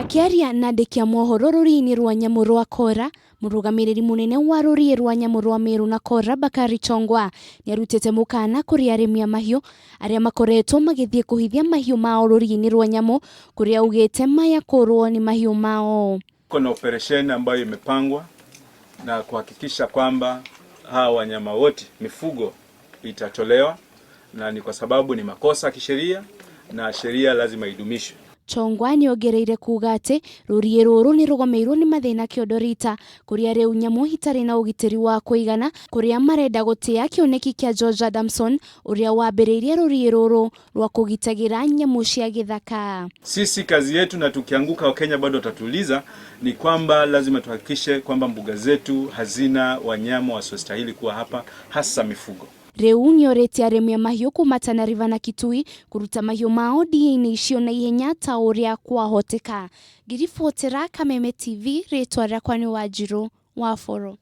Akĩaria na andĩki a mohoro rũriĩ-inĩ rwa nyamũ rwa Kora, mũrũgamĩrĩri mũnene wa rũriĩ rwa nyamũ rwa Meru na Kora Bakari Chongwa nĩarutĩte mũkana kũrĩ arĩmi a mahiũ arĩa makoretwo magĩthiĩ kũhithia mahiũ mao rũriĩ-inĩ rwa nyamũ kũrĩa augĩte maya kũrwo nĩ mahiũ mao. Kuna operesheni ambayo imepangwa na kuhakikisha kwamba hawa wanyama wote mifugo itatolewa, na ni kwa sababu ni makosa kisheria na sheria lazima idumishwe. Chongwa nĩongereire kuga atĩ rũriĩ rũrũ nĩrũgomeirwo nĩ mathĩna kĩondo rita kũrĩa rĩu nyamũ itarĩ na ũgitĩri wa kũigana kũrĩa marenda gũtĩa kĩoneki kĩa George Adamson ũrĩa wambĩrĩirie rũriĩ rũrũ rwa kũgitagĩra nyamũ cia gĩthaka. Sisi kazi yetu, na tukianguka Wakenya bado watatuuliza, ni kwamba lazima tuhakikishe kwamba mbuga zetu hazina wanyama wasiostahili kuwa hapa, hasa mifugo. Rĩu nĩorĩtie arĩmi a mahiũ kuma Tana River na Kitui kũruta mahiũ mao ndia-inĩ icio na ihenya ta ũrĩa kwahoteka. Ngĩribotera Kameme TV, rĩtwa rĩakwa nĩ Wanjirũ wa Boro.